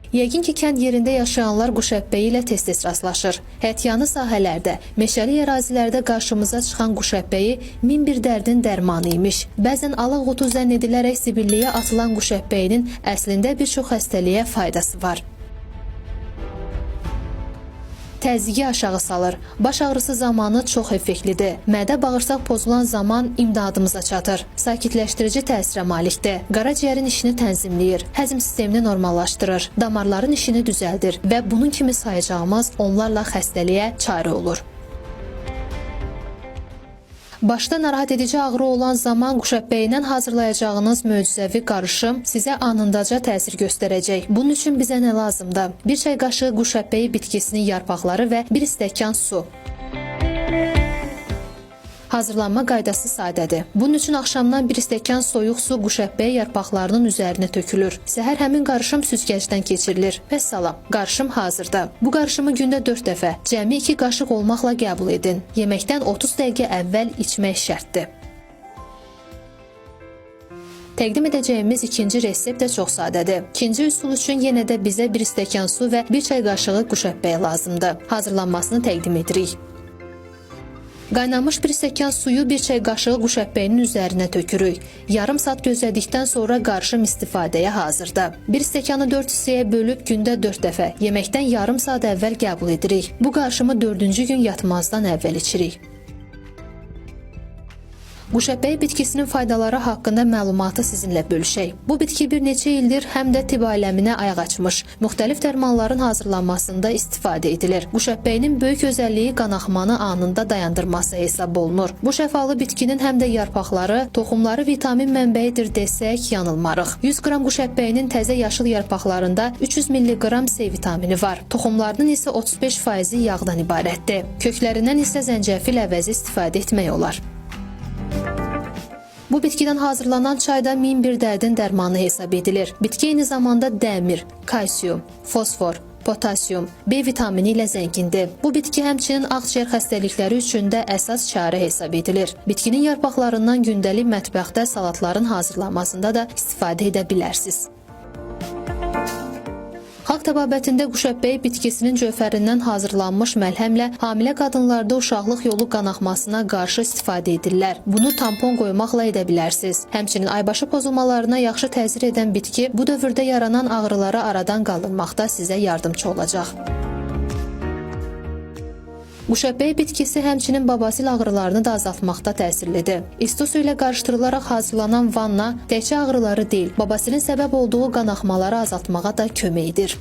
Yəqin ki, kənd yerində yaşayanlar quşəbbəyi ilə tez-tez rastlaşır. Həyətyanı sahələrdə, meşəli ərazilərdə qarşımıza çıxan quşəbbəyi min bir dərdin dərmanı imiş. Bəzən alaq otu zənn edilərək zibilliyə atılan quşəbbəyinin əslində bir çox xəstəliyə faydası var. Təzyiqi aşağı salır. Baş ağrısı zamanı çox effektlidir. Mədə bağırsaq pozulan zaman imdadımıza çatır. Sakitləşdirici təsirə malikdir. Qaraciyərin işini tənzimləyir, həzm sistemini normallaşdırır, damarların işini düzəldir və bunun kimi sayacağımız onlarla xəstəliyə çarə olur. Başda narahat edici ağrı olan zaman quşəbbəyindən hazırlayacağınız möcüzəvi qarışım sizə anındaca təsir göstərəcək. Bunun üçün bizə nə lazımdır? Bir çay qaşığı quşəbbəyi bitkisinin yarpaqları və bir stəkan su. Hazırlanma qaydası sadədir. Bunun üçün axşamdan bir stəkan soyuq su quşəbbəyi yarpaqlarının üzərinə tökülür. Səhər həmin qarışım süzgəcdən keçirilir. Vəssalam, qarışım hazırdır. Bu qarışımı gündə 4 dəfə, cəmi 2 qaşıq olmaqla qəbul edin. Yeməkdən 30 dəqiqə əvvəl içmək şərtdir. Təqdim edəcəyimiz ikinci resept də çox sadədir. İkinci üsul üçün yenə də bizə bir stəkan su və bir çay qaşığı quşəbbəyi lazımdır. Hazırlanmasını təqdim edirik. Qaynamış bir stəkan suyu bir çay qaşığı quşəbbəyinin üzərinə tökürük. Yarım saat gözlədikdən sonra qarışım istifadəyə hazırdır. Bir stəkanı 4 hissəyə bölüb gündə 4 dəfə, yeməkdən yarım saat əvvəl qəbul edirik. Bu qarışımı 4-cü gün yatmazdan əvvəl içirik. Quşəbbəyi bitkisinin faydaları haqqında məlumatı sizinlə bölüşək. Bu bitki bir neçə ildir həm də tibb aləminə ayaq açmış, müxtəlif dərmanların hazırlanmasında istifadə edilir. Quşəbbəyinin böyük özəlliyi qanaxmanı anında dayandırması hesab olunur. Bu şəfalı bitkinin həm də yarpaqları, toxumları vitamin mənbəyidir desək yanılmarıq. 100 qram quşəbbəyinin təzə yaşıl yarpaqlarında 300 milliqram C vitamini var. Toxumlarının isə 35%-i yağdan ibarətdir. Köklərindən isə zəncəfil əvəzi istifadə etmək olar. Bu bitkidən hazırlanan çay da min bir dərdin dərmanı hesab edilir. Bitki eyni zamanda dəmir, kalsium, fosfor, potasium, B vitamini ilə zəngindir. Bu bitki həmçinin ağciyər xəstəlikləri üçün də əsas çarə hesab edilir. Bitkinin yarpaqlarından gündəlik mətbəxdə salatların hazırlanmasında da istifadə edə bilərsiniz. Xalq təbabətində quşəbbəyi bitkisinin cövhərindən hazırlanmış məlhəmlə hamilə qadınlarda uşaqlıq yolu qanaxmasına qarşı istifadə edirlər. Bunu tampon qoymaqla edə bilərsiniz. Həmçinin aybaşı pozulmalarına yaxşı təsir edən bitki bu dövrdə yaranan ağrıları aradan qaldırmaqda sizə yardımçı olacaq. Quşəbbəyi bitkisi həmçinin babasil ağrılarını da azaltmaqda təsirlidir. İsti su ilə qarışdırılaraq hazırlanan vanna təkcə ağrıları deyil, babasilin səbəb olduğu qanaxmaları azaltmağa da kömək edir.